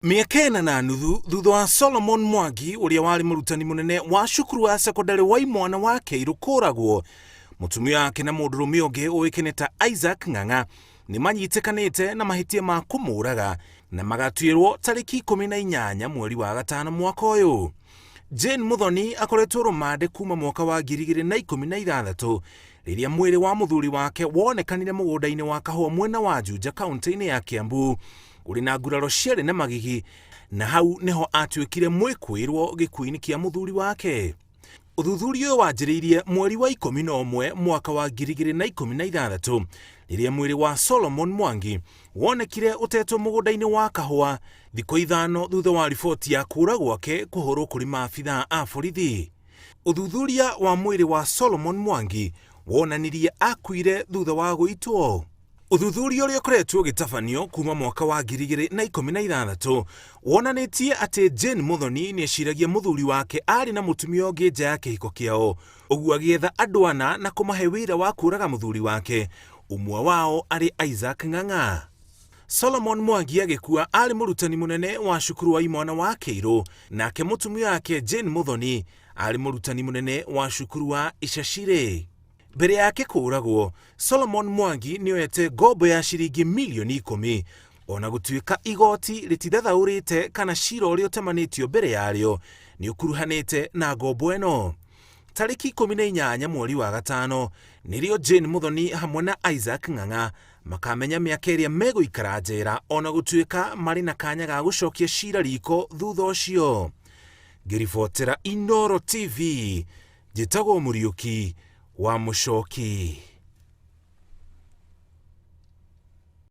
Mĩaka ĩna na nuthu thutha wa Solomon Mwangi ũrĩa warĩ mũrutani mũnene wa cukuru wa sekondarĩ wa imwana wa Keiru kũragwo, mũtumia wake na mũndũrũme ũngĩ ũĩkaine ta Isaac Ng'ang'a nĩ manyitĩkanĩte na mahĩtia ma kũmũraga na magatuĩrwo tarĩki 18 mweri wa gatano mwaka ũyũ. Jane Muthoni akoretwo rũmande kuma mwaka wa 2016 rĩrĩa mwĩrĩ wa mũthuri wake wonekanire mũgũnda-inĩ wa kahũa mwena wa Juja kaunti-inĩ ya Kiambu ũrĩ na nguraro ciarĩ na magigi na hau nĩho atuĩkire mwĩkũĩrwo gĩkuũ-inĩ kĩa mũthuri wake. Ũthuthuria ũyũ wanjĩrĩirie mweri wa 11 mwaka wa 2016 rĩrĩa mwĩrĩ wa Solomon Mwangi wonekire ũtetwo mũgũnda-inĩ wa kahũa thikũ 5 thutha wa riboti ya kũra gwake kũhũrwo kũrĩ maabithaa a borithi. Ũthuthuria wa mwĩrĩ wa Solomon Mwangi wonanirie akuire thutha wa gũitwo. Ũthuthuria ũrĩa ũkoretwo ũgĩtabanio kuma mwaka wa 2016 wonanĩtie atĩ Jane Muthoni nĩeciragia mũthuri wake arĩ na mũtumia ũngĩ nja ya kĩhiko kĩao, ũguo agĩetha andũ ana na kũmahe wĩra wa kũraga mũthuri wake, ũmwe wao arĩ Isaac Ng'ang'a. Solomon Mwangi agĩkua arĩ mũrutani mũnene wa cukuru wa imwana wa Kĩirũ, nake mũtumia wake Jane Muthoni arĩ mũrutani mũnene wa cukuru wa Icacirĩ. Mbere yake kũũragwo, Solomon Mwangi nĩoete ngombo ya ciringi mirioni 10 ona gũtuĩka igoti rĩtithathaũrĩte kana cira ũrĩa ũtemanĩtio mbere yarĩo nĩũkuruhanĩte na ngombo ĩno. Tarĩki 18 mweri wa gatano nĩrĩo Jane Muthoni hamwe na Isaac Ng'ang'a makamenya mĩaka ĩrĩa megũikara njera ona gũtuĩka marĩ na kanya ga gũcokia cira riko thutha ũcio. Ngĩribotera Inooro TV, njĩtagwo Mũriũki wa Mũcoki.